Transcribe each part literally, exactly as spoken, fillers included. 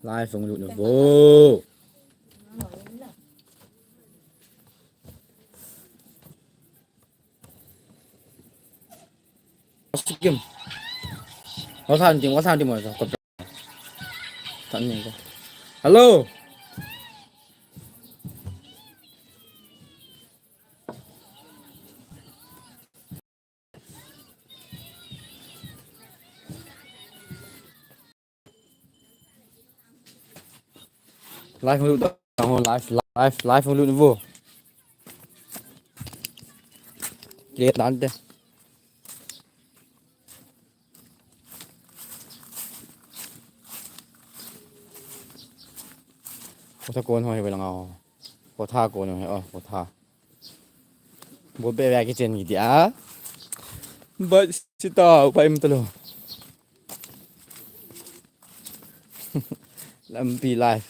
Live hung lut na vo. Sikim. Wa than ting, wa than ting mo. Than ni ko. Hello. Live hung lut ta, live, live, live hung lut vo. Kile tan te. Kotha kon ho hi ve lang a ho. Kotha kon ho hi, oh, kotha. Bol be ve kichen kiti a. But sita upai um talo. Lampi live.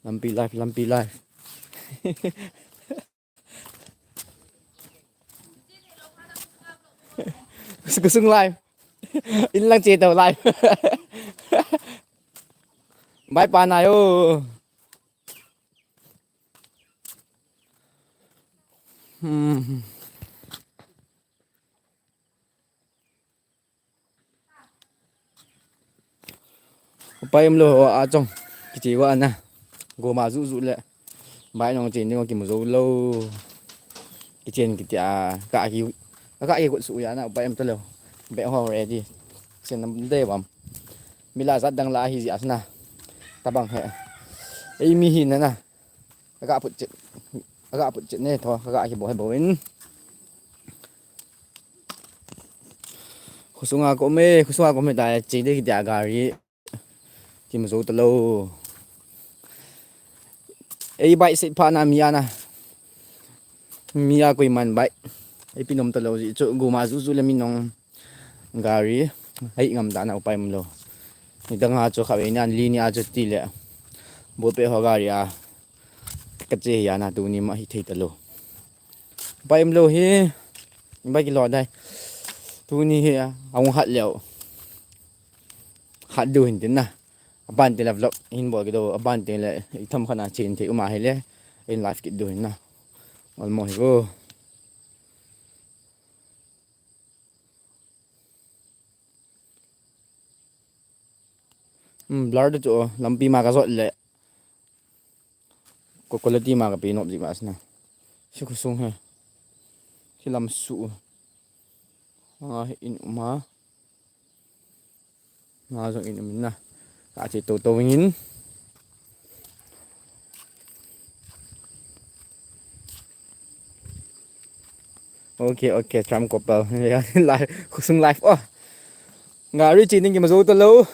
Lampi live, lampi live. Kusung live. In lang che to live. Bye pa na yo. Hmm. Upai um lou, a chong. Kiche uva na. Goma juju le. Bai nong chen ding kimu jou lou. Kichen kiti a ka ki, ka ki kut su ya na, upai um talou. Be ho ready. Chen nam de bam. Mi la jat dang la hi ji asna. Tabang he. Ei mi hi na na. Aga put chet. Aga put chet ne tho. Aga ki bo he bo in. Khusunga ko me, khusunga ko me ta che de kiti a gari. Kimu jou talou. Ei bike se pha na mi a na. Mi a koiman bike. Ei pi nom talou ji chu goma juju le mi nong gari. Ei ngam da na upai um lou. Ni dang a chu kha ve nan li ni a chu ti le. Bol pe ho gari a. Ka che hi a na tuni ma hi thei talou. Upai um lou hi. Bike lo dai. Tuni hi a. Ahung hat leo. Hat diu hin tin na. Aban te le vlog hin bol kit diu, aban te le itham khat na chen thei um a hile, in live kit diu hin na. Ol mo hi vo. Hmm, blur de chu, lampi ma ka jot le. Ko quality ma ka pe nop ji ma asna. Si khosung he. Si lam su. Anga hi in um a. Nga jong in um in na. Ka che to to in. Okay, okay, Trump couple. Live, khosung live. Oh. Gari che ding kimu jou talou.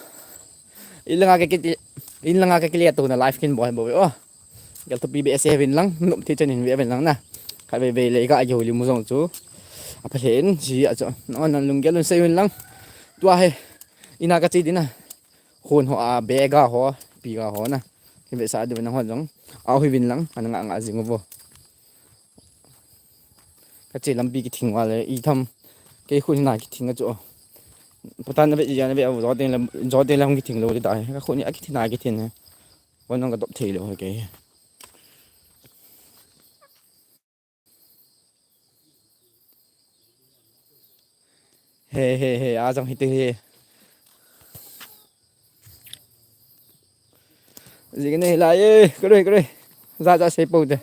In langa ka kiti, in langa ka kile to na live kin bol bol. Oh. Gel to pi be se vin lang, nop thi chen in ve vin lang na. Kha ve ve le ka a jo li mu jong chu. A pha hen, si a chu. No, nan lung gel un sei vin lang. Tua he. Ina ka che ding na. Hon ho a be ga ho, pi ga ho na. Ki ve sa de vin ho jong. A hui vin lang, an nga nga jing vo. Ka che lampi kithing uva le, itham. Kei khun na kithing a chu. Patan na ve, ya na ve, jo teng le, jo teng le hung kithing lou le dai. Ka khun ni a kithing na kithing he. Wan nang ka dop thei lou he kei. He, he, he, a jong hiti he. Jing ne lai e, kare, kare. Ja, ja, sei pou te.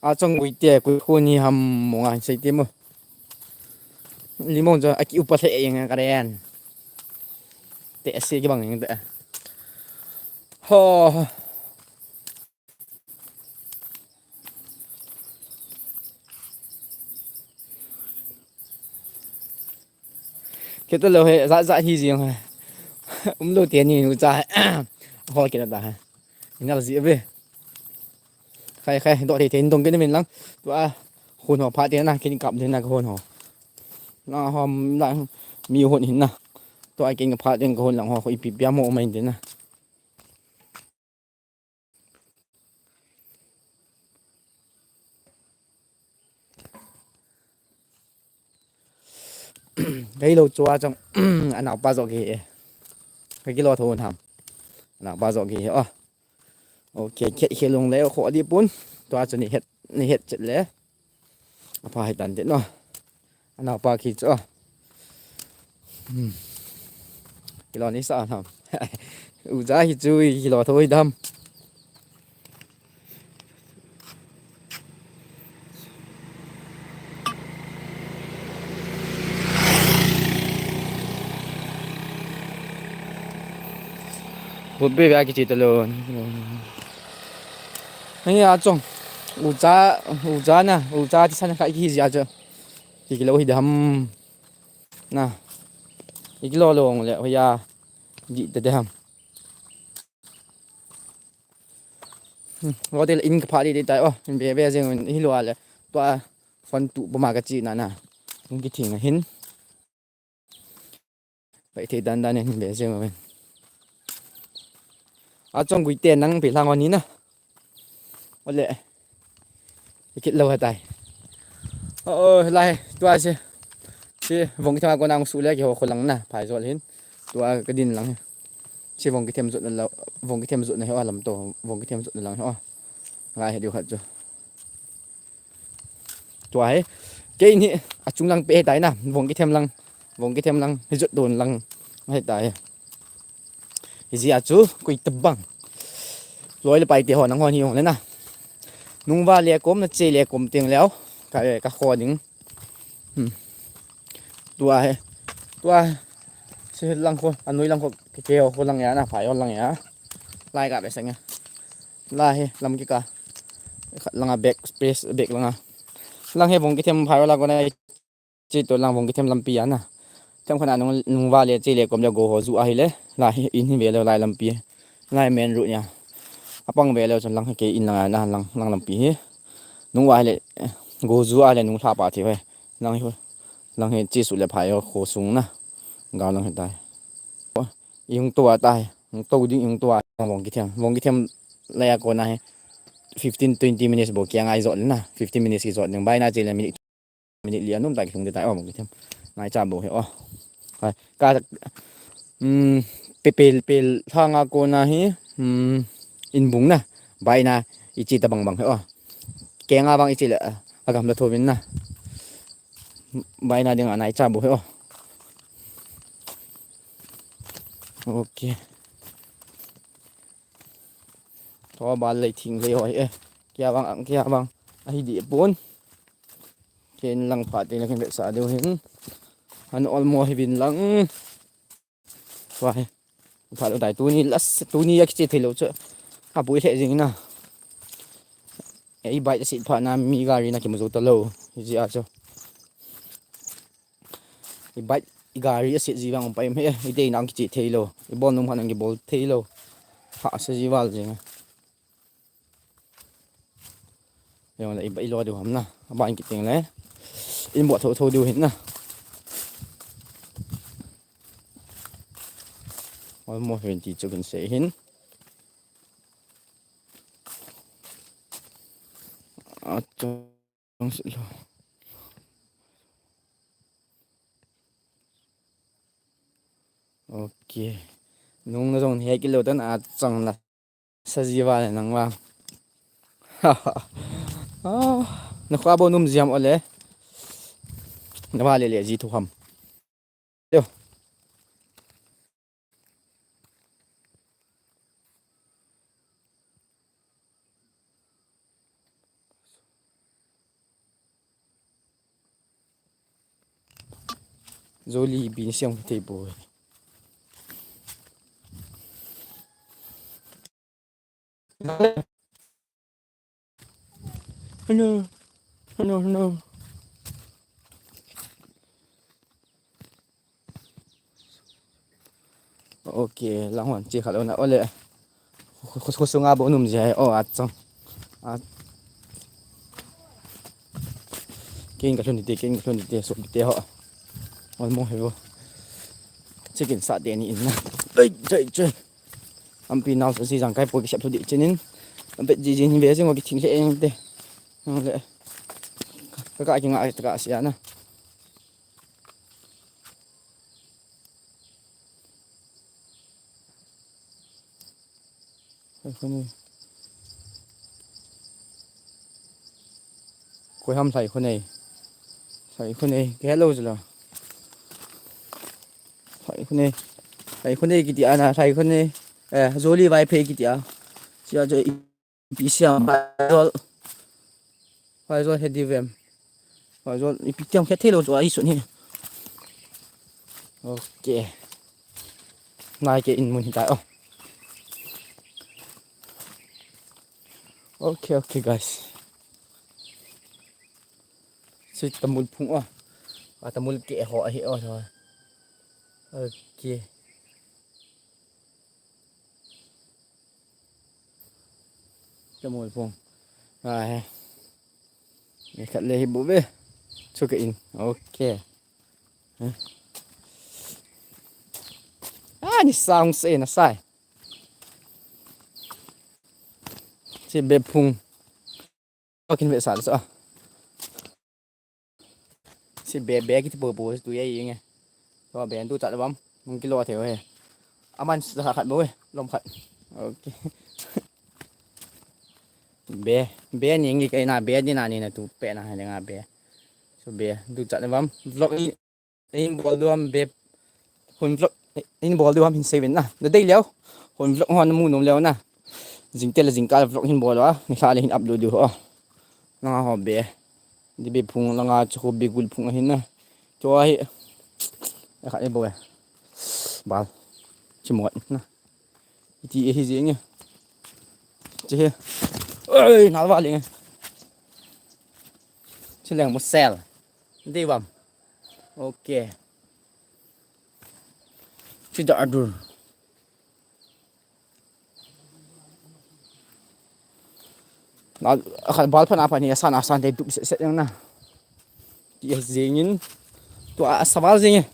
A chong gui te, gui khu ni ham mo nga sei te mo. Limong jo, a ki upa the eng ka ren. Te se ki bang eng te. Ho. Kei to lou he, ja, ja hi jing he. Um lou te ni nu cha he. Ho kei ta he. Inal ji ve. Khai, khai, do thei thei, dong kei ni min lang. Tua, hon ho pha te na, kei ni kap te na, ka hon ho. Na hom, na, mi hon hin na. Tua, kei ni pha te, ka hon lang ho, ko ipi pia mo, mai te na. Kahi lou chu a chang. Anaopa joh kihi e. Kakilo tho un ham. Anaopa joh kihi e. Oh. Okay, khet khe long le kho di pun. Tua chu ni het, ni het chet le. Apha hi tan te no. Anaopa khi chu. Hmm. Kilo ni sa nam. Uja hi chu kilo tho hi dam. Butbe bia kichi talo. Hei a chong. Uja, uja na, uja ti san kha ki hi ja chu. Ki kilo hi dam. Na. Ki kilo long le hoya. Di te de ham. Hmm, hotel in ka pha di di tai o. In be be jeng in hi lo ale. Tua phone tu puma ka chi na na. In ki thing hin. Pai thei dan dan in be jeng in. A chong gui te nang pe lang o ni na. Ole. Ikit lo ha tai. O, o, lai, tua si. Si, vong kithem a kona hung su le kiho kho lang na, phai jol hin. Tua ka din lang hi. Si vong kithem jot na lo, vong kithem jot na hi o lam to, vong kithem jot na lang hi o. Lai hi diu khat chu. Tua hi. Kei ni, a chung lang pe tai na, vong kithem lang, vong kithem lang, hi jot don lang, hi tai. Hi jia chu, kui tabang. Loi le pai te ho nang hon hi hong le na. Nung va le kom na che le kom teng leo. Ka, ka kho ding. Hmm. Tua he. Tua he. Se lang kho, anui lang kho, ke ke ho lang ya na, phai ho lang ya. Lai ka be sang ya. La he, lam ki ka. Lang a back space, back lang a. Lang he vong kithem phai ho la ko na. Chi to lang vong kithem lampi a na. Them khana nung, nung va le che le kom le go ho ju a hi le. La hi in hi ve le lai lampi. Lai main road nia. Apang ve le chun lang hi ke in lang a na lang, lang lampi hi. Nung va hi le, eh, go ju a le nung lha pa thi ve. Lang hi, lang hi chi su le phai ho kho sung na. Ga lang hi tai. O, i hung to a tai. Hung to ding i hung to a vong kithem. Vong kithem lai a ko na hi. Fifteen, twenty minutes bo kia ngai jot le na. Fifteen minutes ki jot ding. Bai na che le minute. Minute li anum ta kilhung de tai, o, vong kithem. Ngai cha bo he, o. Hai, ka, um, pe pel, pel, thanga ko na hi, um, in bung na, bai na, i chi ta bang bang he, o. Kenga bang i chi le, a gam la tho vin na. Bai na ding a nai cha bo he, o. Okay. Tho bal lei thing lei hoi e. Kia bang, ang kia bang. Ahi di pon. Ken lang pha te lang ken sa deu hin. An ol mo hi bin lang. Wah. Pha lo dai tuni las tuni yak chi thei lo chu. A bui the jing na. Ei bai sit pha na mi gari na ki mu zo ta lo. Ji a chu. I bike, i gari a set ji vang um pai em he, i dei nang kichi thei lo, i bol nung pha nang kibol thei lo. Pha se ji val jing. Jong le i bike lo diu ham na, a ban kiteng le. In bo tho tho diu hin na. Almost twenty chu kin sei hin. Acha. Lo. Ok. Nung na jong he kilo tan a chang na. Sa ji va le nang va. Ah, na kha bo num jiam ole. Na va le le ji thu ham. Yo. Joli bin siang thei bo. No. No, no. Ok, lang hon chi khat lo na ole. Khu, khu, khu sunga bo num jai o a chang. A. Ken ka lhun te, ken ka lhun te, so te ho. Ol mo he bo. Chicken sa te ni in na. Ei, chai, chai. Ampi nau sa si jang kai po ki sep thu di chinin. Ampe ji ji ni ve jing o ki thing le eng te. Ang le. Ka ka ki nga ta ka sia na. Koi ham Lhaikhonei. Lhaikhonei. Ke hello jela. Lhaikhonei. Lhaikhonei kiti a na, Lhaikhonei. Eh, Joli Vaiphei kiti a. Sia jo ipi siam Phaijol. Phaijol he divem. Phaijol ipi tiam khe thei lou chu a hi sun hi. Okay. Nai ke in mun hi tai o. Okay, okay, guys. Si tamul phung o. A tamul ke ho ahi o. Okay. Tamul phung. A he. Ni khat le hi bu ve. Chu ke in. Okay. A, ni sang se na sai. Si be phung. Kin ve sal sa. Si be be kiti po po tu ye nge. To be tu chat bam. Mung kilo the he. Aman sa khat bo he. Lom khat. Okay. Be be ni ngi kai na be ni na ni na tu pe na he nga be. So be tu chat bam. Vlog ni in bol du ham be. Hun vlog in bol du ham hin sei vin na. Na dei leo. Hun vlog hon mu nom leo na. Jing tele jing kal vlog hin bol a. Ni sa le hin upload du ho. Langa ho be. Di be phung langa chu ho be gul phung ahin na. Chu ahi. A khat e bo e. Bal. Chi mo na. Iti e hi jing e. Chi he. Oi, nal va le nge. Chi leng mo sel. Di bam. Okay. Chi da adur. Na, khat bal phan a phan hi asan asan te tup set set jeng na. Ti jing in. Tu a saval jing e.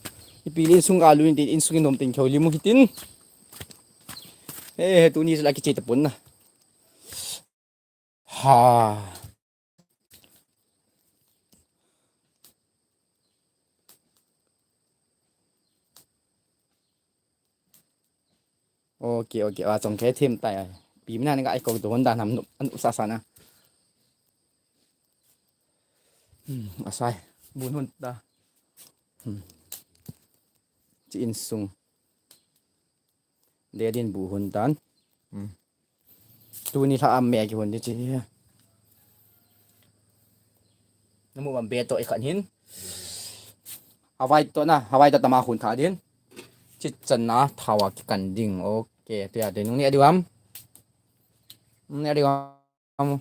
Ipi le insung a lu in tin insung in nom tin kheu limu hitin. He he tuni sila kiche tapon na. Ha. Okay, okay. A chong ke thim tai. Pi mina ni ga ai ko don da nam nu, anu sa sa na. Hmm, asai. Bun hun ta. Hmm. Chi insung. De din bu hun tan. Hmm. Tuni lha am me ki hun di chi. Namu bam be to i khan hin. Hawai to na, hawai to tama hun tha din. Chi chan na thawa ki kan ding. Okay, tu ya de nung ni adi wam. Nung ni adi wam.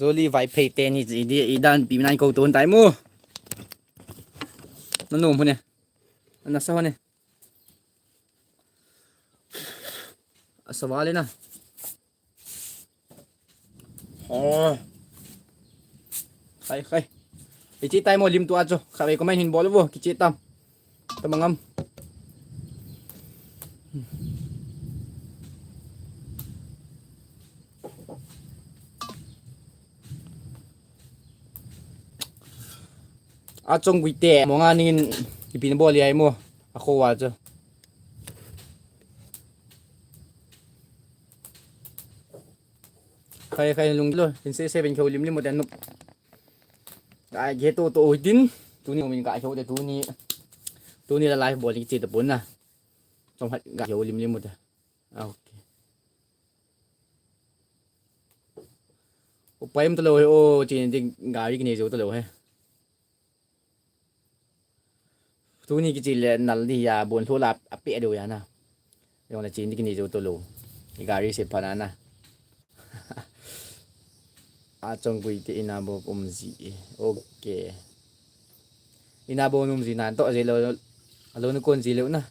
Joli Vaiphei te ni ji di i dan pi nai ko ton tai mu. Na nom hone. Na sa hone. Asa vale na. Oh. Khai, khai. Ichi tai mo lim tu acho. Khavei comment hin bol vo. Kichi tam. Tamangam. Achong guite mo nga ningin ipin bol yai mo. Ako wa cho. Khai khai lung lo, hin se seven kho lim lim mo dan nup. Ai ge to to din. Tuni min ka kho de tuni. Tuni la live bol ni che de pon na. Chong hat ga kho lim lim mo de. Ah, okay. Upai um talo he o, chin ding gari kine jo talo he. Tuni kichi le nal di ya bon thola ape do ya na. Yong le chin ding kine jo talo. I gari se phana na. Achong guite inabo um ji. Okay. Inabo um ji nan to je lo. Alo nu kon ji lo na.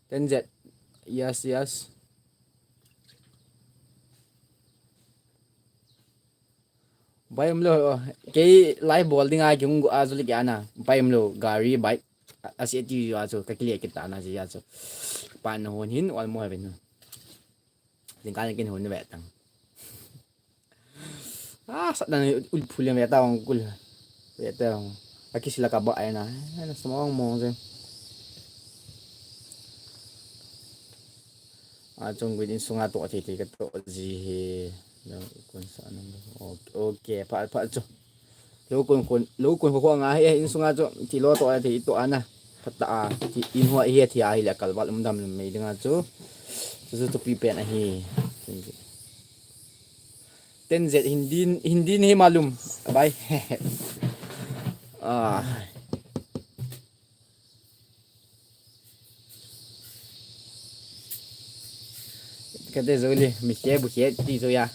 Ten Z. Yes, yes. Bai um lo, oh, kei live bol ding a kung a zuli kya na. Bai um lo, gari, bike. Asi ti ya chu, kakile kita na ji ya chu. Pan hon hin ol mo ha ben. Jingkah kin hon ve tang. Ah, sat dan ul phul ve ta ong kul. Ve ta ong. Aki sila ka ba ai na. Ai na samong mong je. A chung gui insunga to thei thei ka to ji hi. Lo kun sa nang. Okay, okay, pha pha chu. Lo kun kun, lo kun ho ho nga hi insunga chu ti lo to thei to ana. Phat ta a ti in ho hi thi a hi le kal val um dam mei dinga chu. Chu chu to pi pen a hi. Ten Z Hindi, Hindi nahi malum. Bye. Ah. Kate zoli, mi ke bu ke ti zo ya.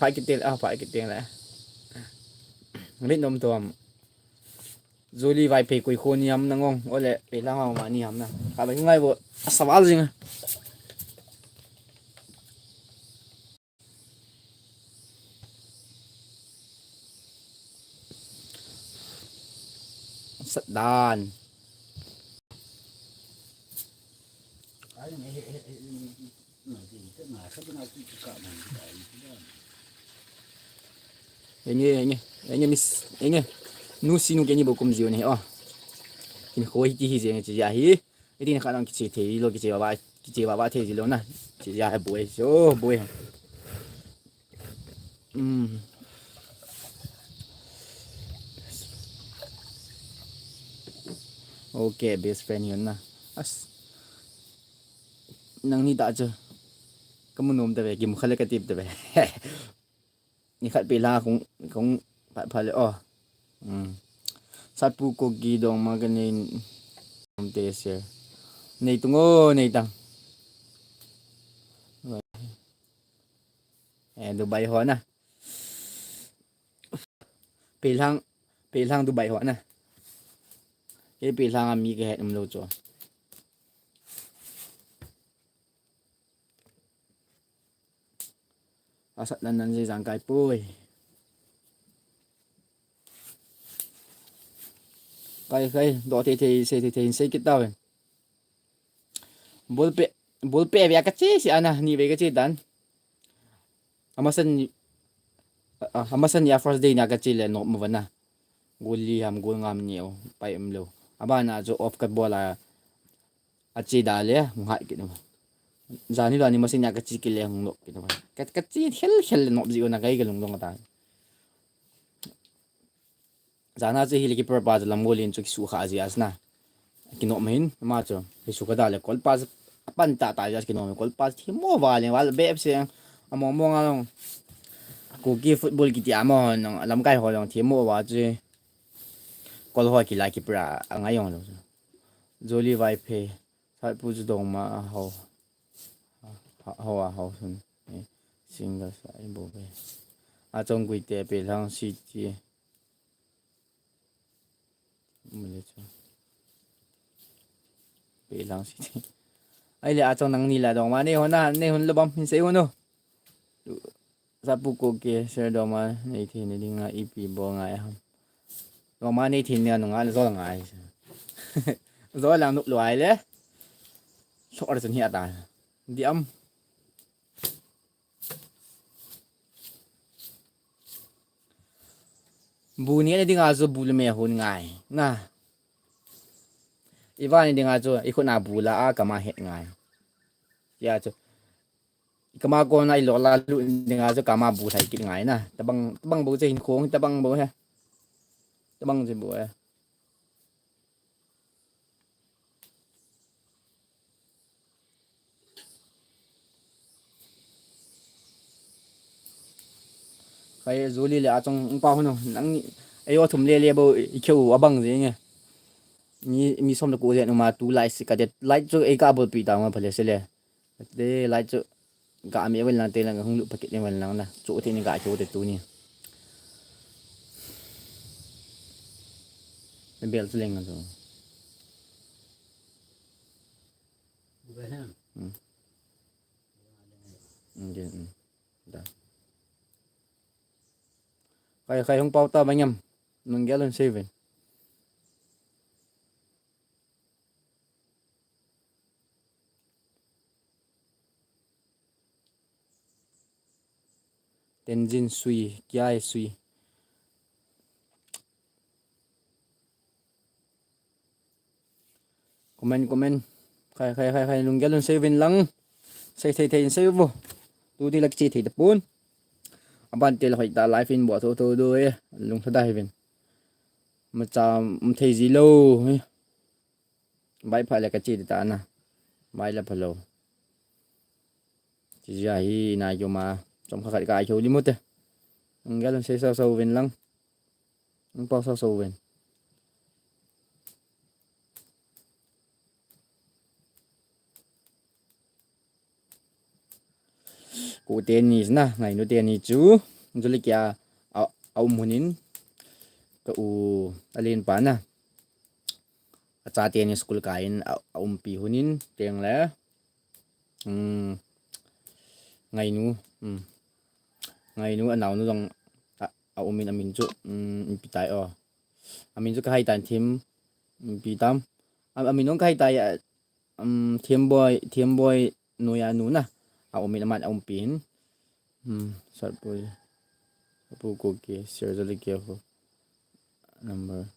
Pha kitel, ah, pha kitel la. Rit nom tom. Zoli vai pe koi kho ni ham na ngong. Ole, pe la ngong ma ni ham na. Ka ba ngai bo. Asawal jing. Sat dan. Enge, enge, enge, miss, enge. Nu sinu ke ni bo kum jiu ni, oh. Kin khoi ti hi jeng chi ya hi. Iti na kha nang kiche thei lo, kiche ba ba, kiche ba ba thei ji lo na. Chi ya hai boi, so boi. Hmm. Okay, best friend yun na. As. Nang ni ta chu. Kamu nom ta ve, kim khale ka tip ta ve. Ni khat pe la kong, kong phat phat le, oh. Hmm. Satpu ko gi dong ma ka nei, um, te se. Nei tung o, nei tang. Eh, Dubai ho na. Pe lang, pe lang Dubai ho na. Ke pe lang a mi ke het um lo chu. Asat nan nan je jang kai poi. Kai kai, do te te, se te te, se kit ta ven. Bol pe, bol pe ve ka che si ana, ni ve ka che dan. Amasan ni, a, a, amasan ni a first day na ka che le no mo vana. Gol li ham, gol ngam ni o, pai um lo. Abana jo off ka bola. Achi da le, ngai kit ma. Jani lo ni masin ya ka chi ki le hung lo kit ma. Ka, ka chi khel khel le nop ji ona kai ka lung long ta. Jana chi hi le ki purpose chu lam gol in chu ki su kha ji as na. Ki nop ma hin, ma chu. Ki su kha da le kol pa, pan ta ta ji as ki nop kol pa thi mo va le, val be se. Among mong a long. Kuki football ki ti amo nong, lam kai ho long thi mo va chu. Kol ho ki la ki pra, a ngai yong lo. Jolly Vaiphei, Satpu Judongma a ho, a, ho a ho sun, eh, single sa i bo be. A Chong Gui te Pelhang City. Mule chu. Pelhang City. Ai le a Chong nang ni la dong ma nei hon a, nei hon lo bam hin sei hon o. Sapu ko ke, sir, doma nei thei ni dinga ipi bol ngai ham. Doma nei thei ni anu ngai, zol ngai. Zol lang nuk luai le. Sok ar chun hi ata. Diam. Bu ni ni dinga zo bu le me hun ngai. Na. Iva ni dinga zo, i khuna bu la a kama het ngai. Ya zo. Kama ko na i lo la lu dinga zo kama bu thai kit ngai na. Tabang, tabang bu che hin khong, tabang bu he. Tabang che bu he. Kai Jolly le a Chong pa hunu, nang ni, ayo thum le le bo i kheu abang je nge. Ni, mi som le ko je nu ma tu lai si ka de, lai chu e ka bol pi ta ma phale se le. Te lai chu ga mi vel lang te lang hung lu packet ni vel lang na. Chu te ni ga chu te tu ni. Bel chu leng na chu. Hmm. Hmm, din, hmm. Da. Kai, kai hung pau ta bang yam. Nung gel un seven. Tenzin Sui, Kiai Sui. Comment, comment. Khai, khai, khai, khai, lunggel un sei uvin lang. Sei thei thei in sei uvo. Tuni la kiche thei tapon. Abante la hoitah live in bol tho tho diu e. Lungthada hih uvin. Macha um thei ji lou. Vai pha le kache ta na. Vai la phalou. Chi jia hi na yo ma. Chom kha khat ka ai kho li mo te. Lunggel un sei sa sa uvin lang. Hung pau sa sa uvin. Ko teni na, Ngainu teni chu, Jolikia a, a um hunin, ka u, a lenpa na. Acha teni school kaiyin, a, a umpi hunin, teng le, um, Ngainu, um, Ngainu a naonu jong a, a umin amin chu, um, ipi tai o. Amin chu ka hai tan Thim, ipi tam. A, amin jong ka hai tai, a, um, Thimboi, Thimboi noiya nu na. A umin aman a umpi hin. Um, Satpui. Satpui ko ke, Sir Jolikia ko. Number.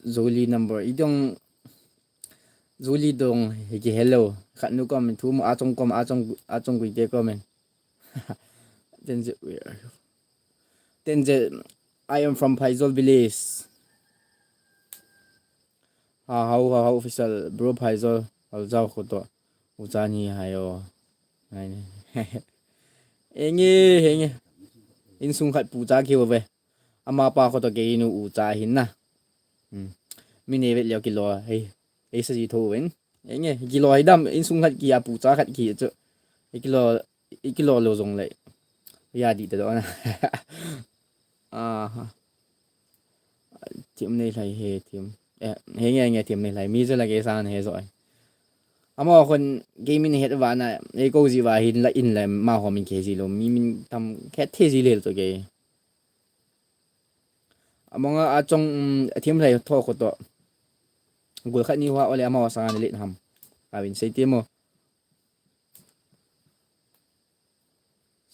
Joli number. I dong, Joli dong, hi ki hello. Khat nu kom, thu mo, a chong kom, a chong, a chong gui te kom. Tenzin, where are you? Tenzin, I am from Phaijol village. Ha, hau, ha, hau, official, bro, Phaijol, hau, jao, kho to. Ucha ni hai o. Hai ni. Enge, enge. Insung khat pu cha ki ve. Ama pa kho to ke inu ucha hin na. Hmm. Mi ne ve leo kilo, hei. Hei sa ji tho ven. Enge, kilo hai dam, insung khat ki a pu cha khat ki chu. Kilo, kilo lo jong le. Ya di ta do na. Aha. Thim nei lai he thim. Eh, he nge nge thim nei lai. Mi chu la ke san he jo ai. Ama khon ke min het va na, e ko ji va hin la in la ma ho min ke ji lo. Mi min tam ke the ji le to ke. Among a chong, um, a thim lai tho ko to. Gul khat ni hua ole ama sang le ham. A win sei ti mo.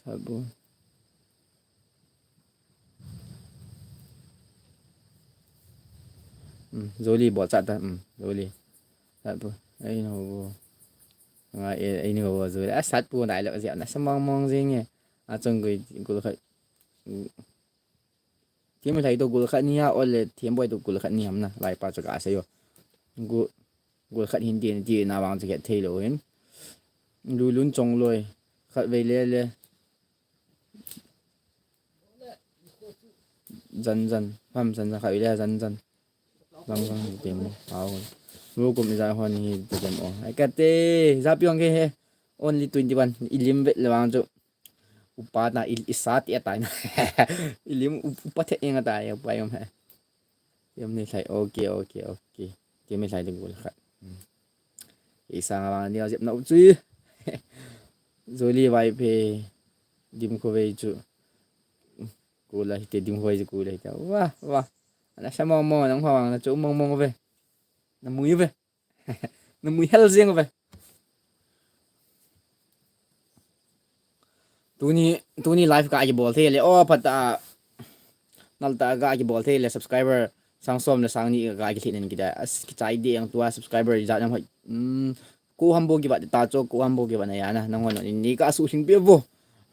Sabu. Hmm, Joli bol cha ta, hmm, Joli. Sabu. Ai no bo. Nga e, ai no bo Joli. A Satpui nai lo jia na sa mong mong jing e. A chong gui gul khat. Thim lai to gul khat ni a, ole Thimboi to gul khat ni ham na, lai pa chu ka sei o. Gu-, gul khat hin tin, ti na vang chu ke thei lo hin. Lu lun chong loi, khat vei le le. Jan jan, pam jan jan, khat vei le jan jan. Jang jang, ti mo, au. Lu kum i ja hon hi, ti mo. Ai ka te, ja piong ke he. Only twenty-one, i lim vet le vang chu. Upa na i, i sa ti atai na. I lim u-, upa the eng atai, upa yom he. Yom ni sai, okay, okay, okay. Ti mi sai ding gul khat. Hmm. I sa nga bang ni jep na u chui. Joli vai phe. Dim ko ve chu. Ko la hi te dim ko ve chu ko la hi te. Wah, wah. Ana sa mo mo nang hawang na chu mo mo ve. Na mui ve. Na mui hel jeng ve. Tuni, tuni live ka kibol thei le, o, phat a, nal ta ka kibol thei le, subscriber sang som le sang ni ka kilhin in kida, as kichai ding tua subscriber ja nam hoi. Hmm, ko ham bo kibat ta cho, ko ham bo kibat na ya na, nang hon ni ka su hing pe vo.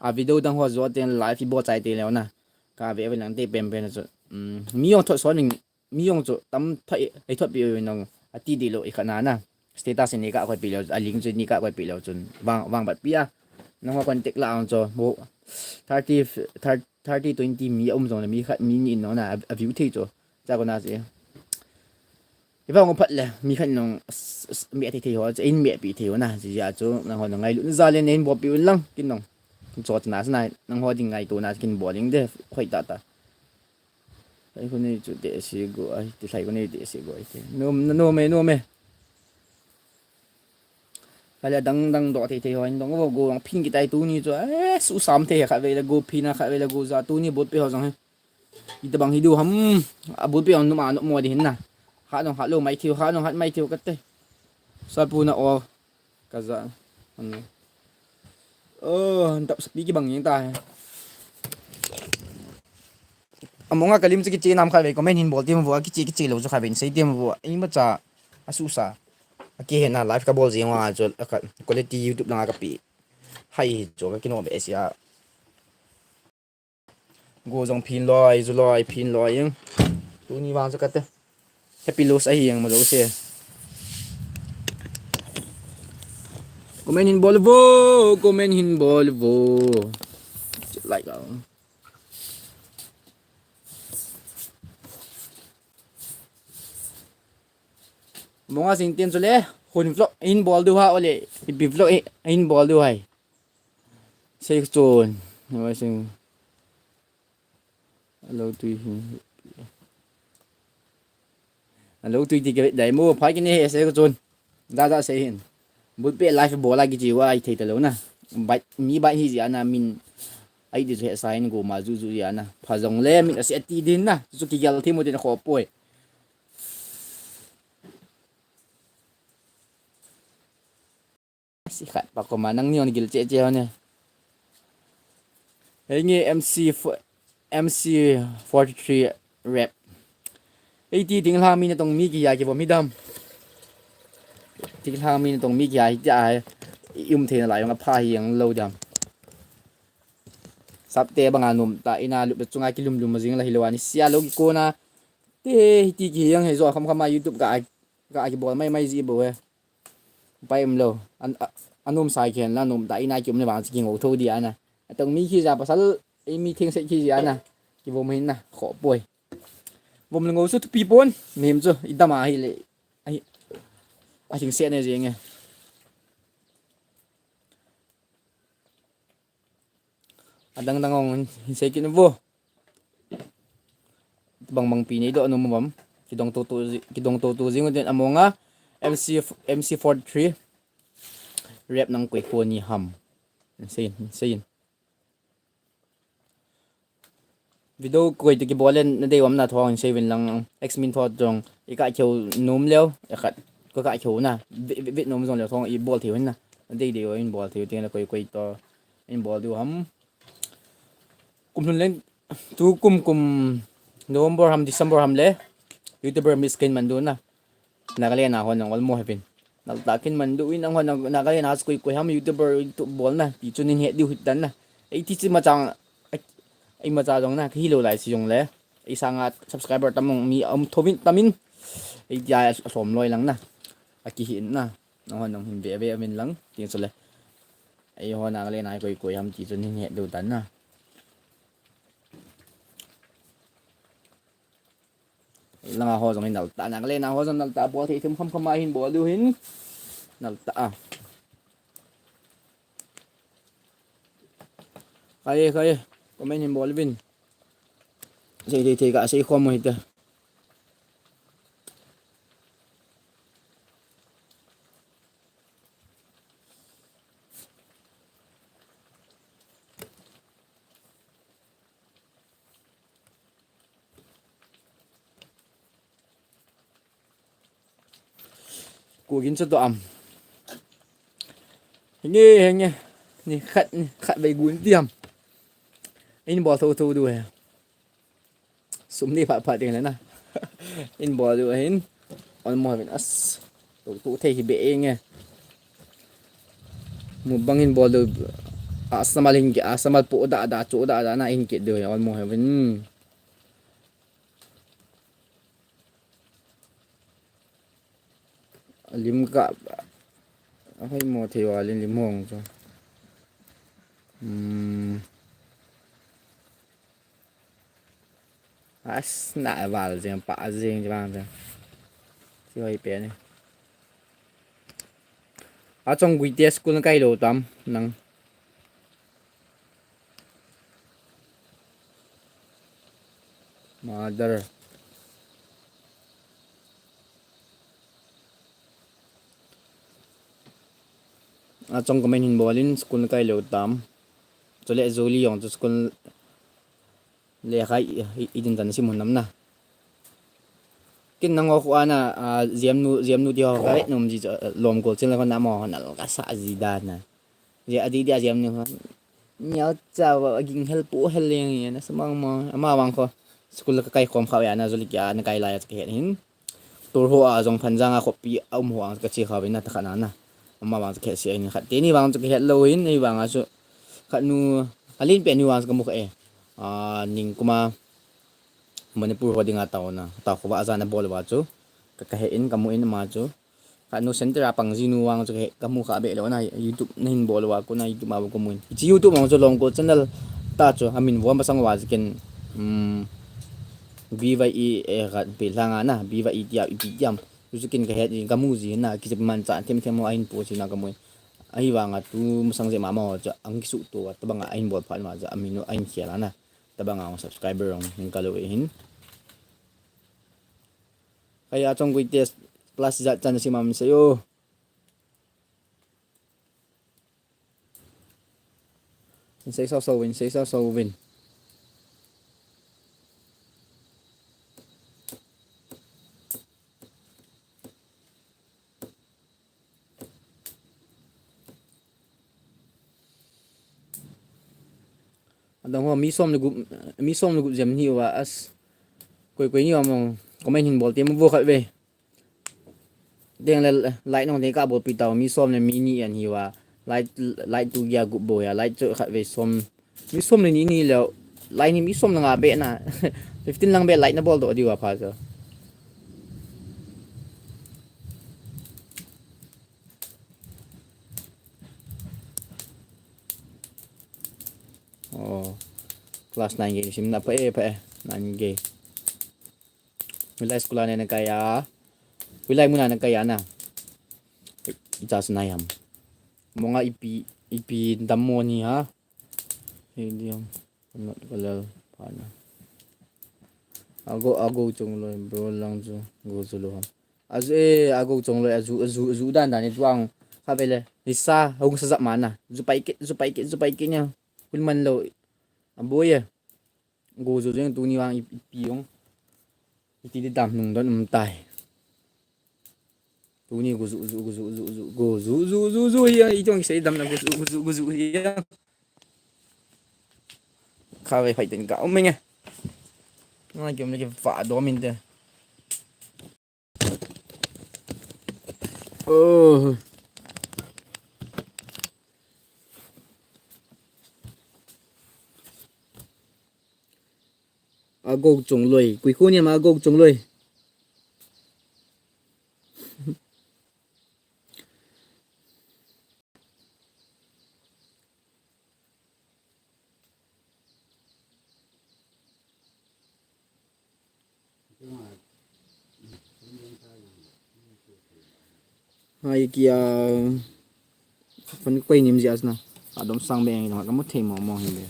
A video dang ho jo ten live i bol chai te le na. Ka ve ve lang te pen pen cho. Hmm, mi yong thot son ning mi jong chu tam thoi, ei thot pi u nang, ati di lo i khat na na. Status ni ka koi pi lo, a link chu ni ka koi pi lo chun vang, vang bat pi a. Nang ho contact la ang chu, mo, thirty, thirty, thirty, twenty mi a um jong le mi khat, mi ni in nang na, a, a view thei chu. Cha ko na si. I vang phat le, mi khat nang, s-, s-, mi a thei thei ho, chu in mi a pi thei ho na, si ya chu, nang ho nang ngailu na ja le nen bo pi u lang, kin nang. Kin cho na sa na, nang ho ding ngaito na, kin bo ding de, khoi ta ta. Lai ko nei chu te si go ai, te lai ko nei te si go ai te. Nom, nom e, nom e. Kala dang dang do te te ho in dong vo go ang phin kitai tuni chu. Eh, su sam te kha ve le go phin a kha ve le go ja tuni bot pe ho jong he. Ita bang hi du ham. A bot pe ho nom a nom mo di hin na. Ha dong ha lo mai thiu, ha dong ha mai thiu ka te. Sa pu na o. Ka ja. An. Oh, dap sapi kibang jeng ta. Amonga kalim chu kiche nam kha ve, comment hin bol tem vo, kiche kiche lou chu kha ve, sei tem vo. Imacha asusa. Akihen na live kabol jing uva chu, ka quality YouTube langa kapi. Hai hi chu kakinom behseh a. Go jong phin loi, ju loi, phin loi jeng. Tuni vang chu kate. Happy loss ahi jeng ma jouse. Comment hin bol vo, comment hin bol vo. Like a. Monga sing tin chule, hun vlog hin bol diu ham ole, ipi vlog hin bol diu ham. Sei chun, sei. Alo tui hi. Alo tui ti ke dai mo, phai kini he sei chun. Da da sei hin. Bul pe live bol a kichi uva ithei talou na. Bai, mi bai hi jia na min. Ai di chu hesa hin go ma ju ju jia na. Pha jong le min ase ti din na. Chu kigel thim u tin kho poi. Si khat pa koma nangni hon gil che che hon e. Henge M C fo-, M C forty-three rep. Eiti thinglhang mi natong mi kihi a kivom hi dam. Thinglhang mi natong mi kihi a hi tia hi. I um theina lai jong apha hi jeng lou dam. Sapte banga nom ta ina lup chunga kilum lum jing la hilou a ni sia lou kikona. Te hiti kihi jeng hi jo kham kham a YouTube ka, ka kibol mai mai ji bou e. Pai um lou. An, a, anom sai khen la nom ta ina ki um le vang chi kingou tho di ana. Atong mi khi ja pasal, ei mi theng se khi ji ana. Kivom hin na, kho poi. Vom le ngou chu thupi pon, mihem chu, i dam a hi le. Ahi, a hing se ne jeng e. Adang dang ong hin sei kit vo. Bang bang pi nei doh nom uvam. Kidong to to ji-, kidong to to jing u tin amonga M C, M C forty-three. Rep nang koi kho ni ham. Sei, sei. Video koi to kibol le nadei uvam na thong sei vin lang X min tho jong i ka kheu nom leu, e khat ko ka kheu na. Ve, ve, ve nom jong leu thong i bol thei u hin na. Nadei dei u in bol thei u tin la koi koi to in bol diu ham. Kum lhun leng, tu kum kum November ham, December ham le, YouTuber meet kin man diu na. Nagaland a hon jong olmo hevin. Nalta kin man diu in ang hon Nagaland a koi koi ham YouTuber tu bol na, ti chu nin he diu hit dan na. Ei ti chi ma chang, ei ma cha jong na, ka hi lou lai si jong le. Ei sanga subscriber tam ong mi um thovin tamin. Ei ti a som loi lang na. A ki hin na. Nang hon nang hin ve ve vin lang, tin chu le. Ei hon Nagaland a koi koi ham ti chu nin he diu dan na. Langa ho jong hin nalta, Nagaland a ho jong nalta, bol thei thim kham kham a hin bol diu hin. Nalta a. Khai, khai, comment hin bol vin. Sei thei thei ka sei khom mo hita. Ku gin chu to am. Henge, henge. Ni khat, ni khat vei gun diam. In bol tho tho diu he. Sum ni phat phat ding le na. In bol diu hin. Olmo vin as. Tu tu thei hi be eng e. Mukbang in bol diu. Asamal hin ke, asamal po da da, cho da da na in ke diu olmo vin. Lim ka, ahoi mo thei val in lim hong chu. Hmm. As na val jeng pa jeng jeng jeng. Ti hoi pe ni. Achong gui te school kai lou tam nang. Mother. Achong comment hin bol in school kai lou tam. Chule Julie jong chu school le khai i, i, i din tan sim hun nam na. Kin nang ho khu ana, a, Jem nu, Jem nu ti ho khai num ji chu, a, lom kol chin la kon na mo hon al ka sa ji dan na. Je adi dia jam ni ho. Niau cha va ging hel pu hel leng ye na samang ma. Ama vang kho. School ka kai khom kha ya na juli kya na kai lai ka het hin. Tur ho a jong phan jang a khopi a um ho ang ka chi kha ve na ta kha na na. Ama vang ka het si ai ni khat. Te ni vang ka het lo hin ei vang a chu. Khat nu alin pe ni vang ka mu kha e. A ning kuma Manipur ho dinga tao na. Tao kho va a jana bol va chu. Ka ka het in ka mu in ma chu. Khat nu center a pang ji nu vang chu ka mu kha be lo na YouTube na hin bol va ko na YouTube ma ko mu in. Chi YouTube ma chu long ko channel ta chu amin vo ma sang va ken um B Y E e khat pe langa na B Y E tia ipi tiam. Chu ken ka het in ka mu ji na ki man cha them them ho a hin po si na ka mu in. Ahi vanga tu ma sang je ma ma ho chu ang ki su to ta banga a hin bol pha ma cha amin a hin khel na. Ta banga subscriber ong hin ka lo hin. Kaya chong kui test plus jat chan si mam se yo. Sei sao sao vin, sei sao sao vin. Adang ho mi som le gup, mi som le gup jem ni va as. Koi koi ni va mong comment hin bol te mo vo khat ve. Deng le like nong te ka bol pi tau mi som le mi ni an hi va. Like like tu ya gup bo ya like chu khat ve som. Mi som le ni ni le like ni mi som le nga be na. Fifteen lang be like na bol do di va pha so. Oh. Class nine ge sim na pa e pa e. Nine ge. Hoilai school a ne na kaya. Hoilai mun a na kaya na. Ita sna yam. Monga ipi ipi dam mo ni ha. Helium. Not kalal pa na. Ago ago chung loi bro lang chu go chu lo ham. Azu e ago chung loi azu azu azu dan dan e chuang. Kha vele. Lisa hung sa zap ma na. Zu pai ke zu pai ke zu pai ke nya. Kun man lo. Abo ye. Go zu jeng tu ni wang ipi ong. Iti di dam nung don um tai. Tu ni go zu zu go zu zu zu go zu zu zu zu ya i jong sei dam na go zu go zu go zu ya. Kha ve phai ten ka um nge. Nga ki um ne ki fa do min te. Oh. Ago chung loi. Kui khu niam ago chung loi. Hai kia. Phone koi nim ji asna. Adom sang beng ina kamu thei mo mo hin be.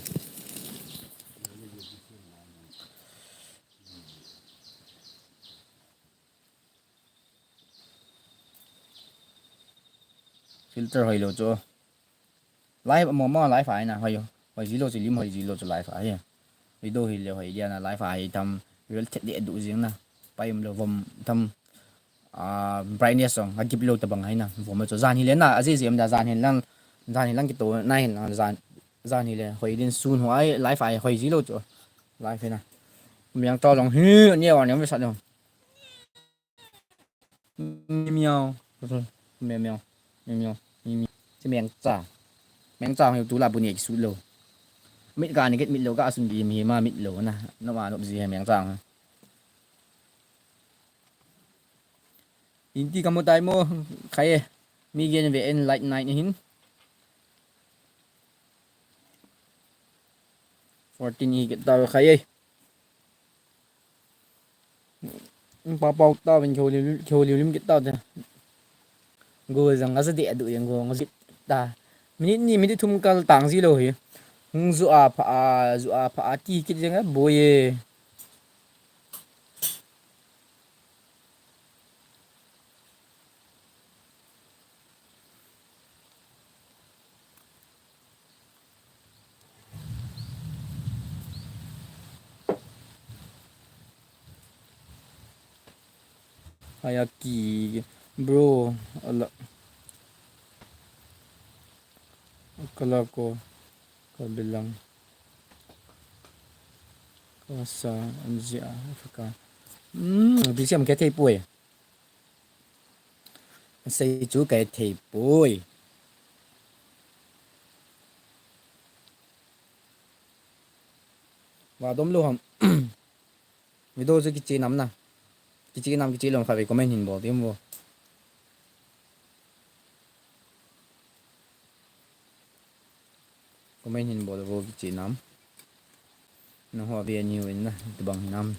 Filter hoi lo chu. Live mo mo live ai na hoi. Hoi ji lo chu lim hoi ji lo chu live ai. Video hi le hoi dia na live ai tham. Real thet de du jing na. Pai um lo vom tham. Ah, brightness ong agip lo ta bang hai na. Vom chu jan hi le na aji ji am da jan hin lang. Jan hin lang ki to na hin lang jan. Jan hi le hoi din sun ho ai live ai hoi ji lo chu. Live hi na. Miang to long hi ni wa ni mi sa dong. Miau. Miau, miau. Miau, miau. Miau. Chi meng cha. Meng cha hong tu la bu ni ki su lo. Mit ka ni get mit lo ka sun di mi ma mit lo na. No ma no ji he meng cha. Inti kamu tai mo khai e. Mi gen ve en light night hin. Fourteen i get ta khai e. Pau pau ta vin kho liu kho liu lim kit ta te. Go jang a sa de du yang go ngos kit ta. Minute ni minute thum kal tang ji lo hi. Hung zu a pha a zu a pha a ti kit jang a boye. Hayaki, bro, ala. Kalako, Kabilang, Kasa, Anzia, Africa. Hmm, B C M ke thei poi. Sei chu ke thei poi. Wa dom lo ham. Video chu kiche nam na. Kiche nam kiche lom kha ve comment hin bol tim vo. Comment hin bol vo kiche nam. Na ho ve ni win na tubang hin nam.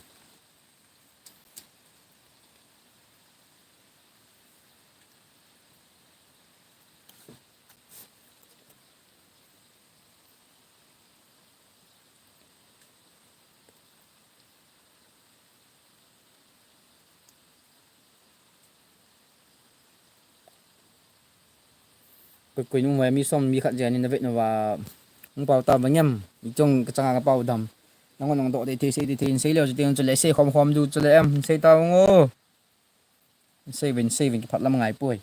Koi koi nung vai mi som mi khat jen in na vet na va. Nung pau ta bang em. I chong ka changa ka pau dam. Nang nang do de te sei de te sei leo te chule sei khom khom du chule em sei ta ngo. Sei vin sei vin ki phat lam ngai poi.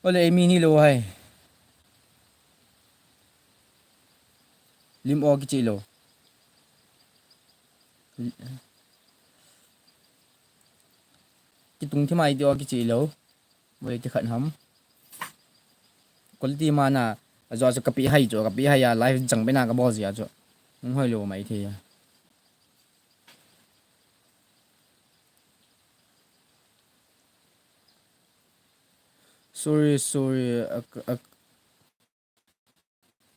Ole mi ni lo hai. Lim o kiche lo. Kitung thi mai ti o kiche lo. Bole ti khat ham. Quality mana ajo ajo kapi hai jo kapi hai a live jang bena kabol ji ajo. Hung hoi lo mai thi. Sorry, sorry. Ak, ak,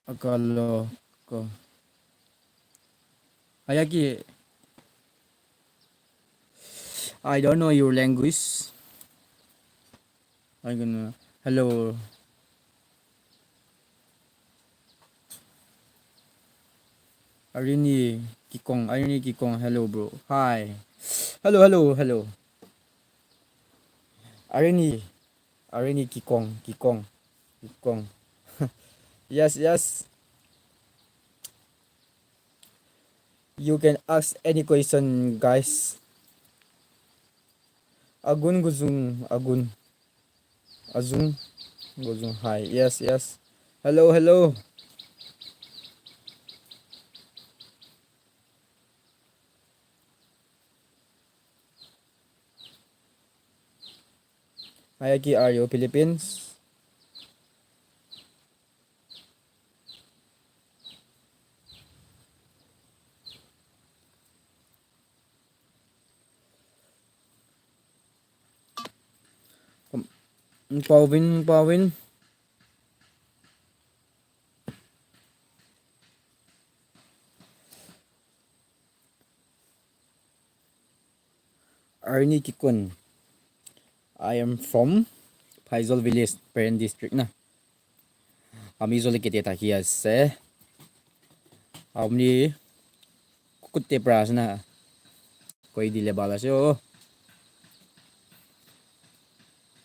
Akalo ko. Ayaki. I don't know your language. I'm gonna hello. Arini Kikong, Arini Kikong, hello bro. Hi. Hello, hello, hello. Arini. Arini Kikong, Kikong, Kikong. Yes, yes. You can ask any question, guys. Agun gujung, agun. Ajung gujung. Hi. Yes, yes. Hello, hello. Hi, Aki, are you Philippines? Pauvin, Pauvin. Arni Kikon. I am from Phaijol village, Peren district na. Ami jol kiti ta kia se. Amni kukut te pras na. Koi di le bala se o.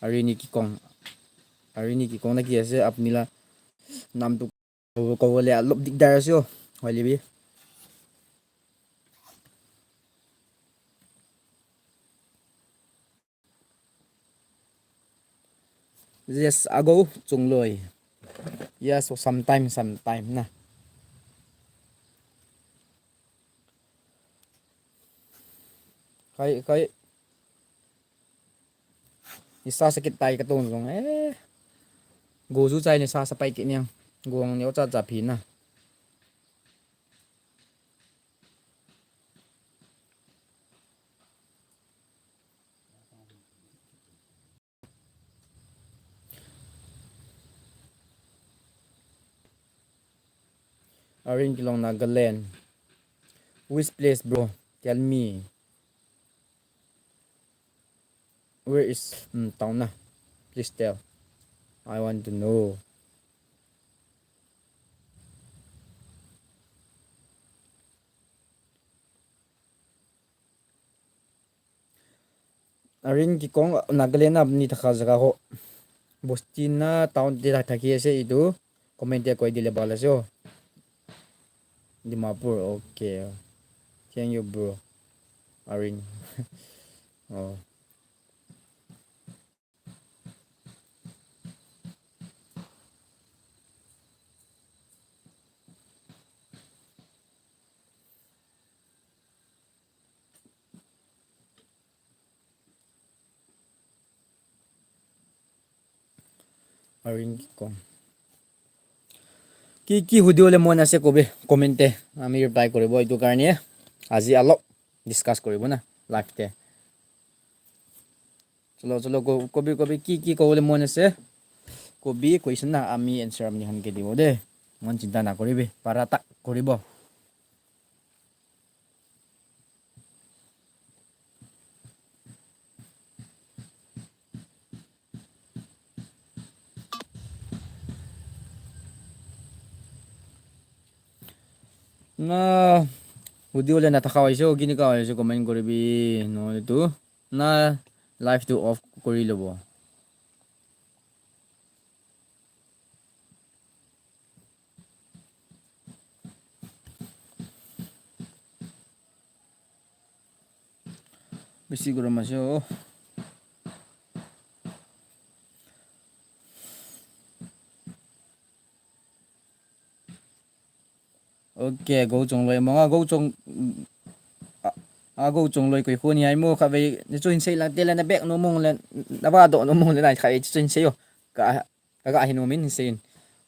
Arni Kikon. Arni Kikon na kia se apni la nam tu Ko, ko le a lop dik dar sio. Hoi libi. Yes, ago chung loi. Yes, sometime, sometime na. Kai, kai. Nisa sakit tai ka tong jong eh. Go ju chai nisa sapai kit niang. Gong neo cha cha phi na. Arin Kilong, Nagaland. Which place, bro? Tell me. Where is, mm, town na? Please tell. I want to know. Arin Kikong, Nagaland a ni thakha jaga ho. Bostina town te thakha ki ase itu. Comment te koi dile bala so. Dimapur, okay. Thank you, bro. Arin. Oh. Aring kikong. কি কি সুধিব বোলে মন আছে কবি, comment এ আমি reply কৰিব এইটো কাৰণে। আজি অলপ discuss কৰিব না live তে। চলো চলো, ক-, কবি কবি, কি কি ক'বলৈ মন আছে কবি, question না, আমি answer আমি সনকে দিব দে। মন চিন্তা নকৰিবি, পাৰা তাক কৰিব। Na, সুধিব বোলে নাথাকা হৈছে, কেনেকুৱা হৈছে, comment কৰিবি, নহ'লেতো না, live টো off কৰি ল'ব। বেছি গৰম আছে অ। Ok, go chong loi mong a, go chong, a, a go chong loi koi khun hi ai mo kha vei, ni chu hin sei lang te le na bek no mong le, na ba do no mong le na kha ei chu hin sei o. Ka, ka ga hin no min hin sei in.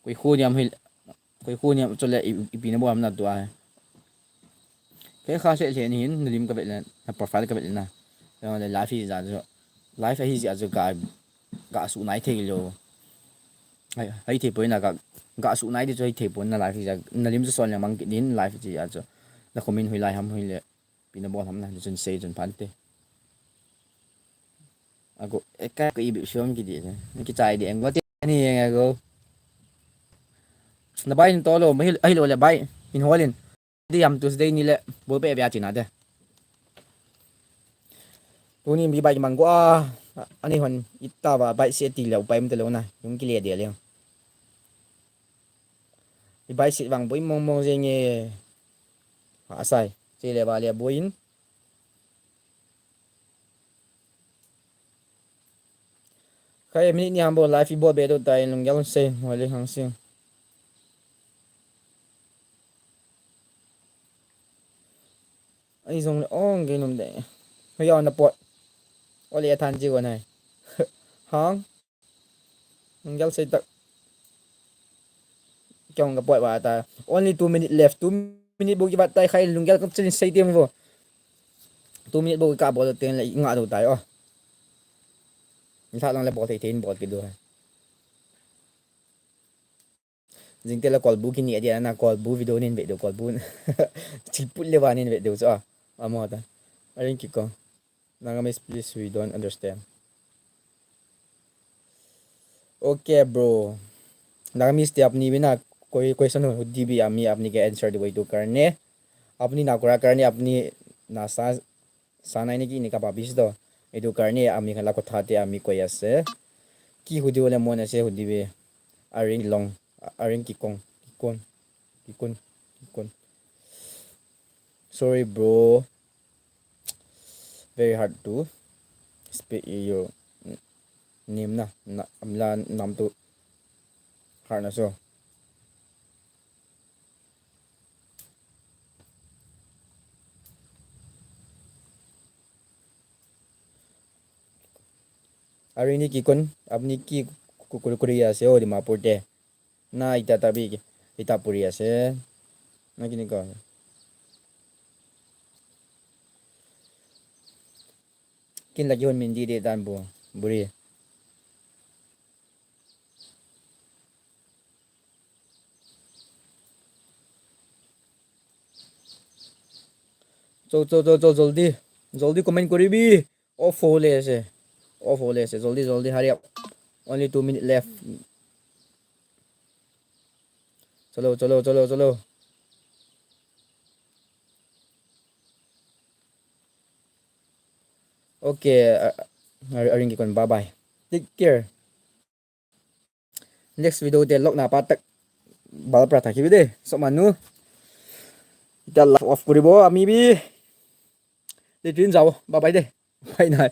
Koi khun yam hil, koi khun yam chu le i, ipi na bo am na tua. Kei kha se se ni hin, na lim ka vet le, na profile ka vet le na. Yo le live hi ja chu. Live hi ja chu ka, ga su nai thei lo. Hai, hai thei poi na ga, ga su nai di chu hai thei poi na live hi ja. Na lim chu son le mang ki din live hi ja chu. Na comment hui lai ham hui le. Pi na bol ham na, chun sei chun phan te. Ago, e ka ko i bi shom ki di. Ki chai di engol te ni eng ago. Na bai in to lo, ma hil, hil le bai. In holin. Di yam Tuesday ni le, bol pe bia china de. Tuni mi bai mang go a, ani hon ita va bai se ti le upai mte lo na, yung ki le de le. I bai se vang boi mong mong jeng e. Ha sai, se le ba le boi in. Khai minute ni ham bol live i bol be do tai lunggel se, mo le hang se. Ai jong le ong ke num de. Hoi ya na pot. Ole than ji go nai. Hang. Lunggel sei tak. Kyong ka pot ba ta. Only two minute left. Two minute bo ki bat tai khai lunggel ka chin sei tem vo. Two minute bo ka bol ten le nga do tai o. Ni tha lang le bol thei thei in bol ki do. Jing te la kolbu kini adia na kolbu video nin ve do kolbu. Chiput le wa nin ve do cha. Amo ta. Aring kiko. Nagamese, please, we don't understand. Okay, bro. Nagamese te apni bina koi question ho di bi ami apni ke answer de wai to karne. Apni na kura karne apni na sa Sanai neki ni kababis to. Etu karne ami khan la kotha te ami koi ase. Ki hudi bole mon ase hudi be. Aring long. Aring kikong. Kikon. Kikon. Kikon. Sorry, bro. Very hard to speak your name na. Na, amla nam tu hard na so. Aring ni kikon, apni ki ku-, ku-, kuriya se o Dimapur te. Na ita tabi ki, ita puriya se. Na kini ko. Kin lagi hon min di de dan bu, buri. Chol, chol, chol, chol, joldi. Joldi comment koribi. Off hole ase. Off hole ase. Joldi, joldi, hurry up. Only two minutes left. Chalo, chalo, chalo, chalo. Okay, uh, Aring kikon, bye bye. Take care. Next video te lok na pa tak bal pra thaki de. So manu. Ita laugh off kuribo ami bi. Te tin jao. Bye bye de. Bye nai.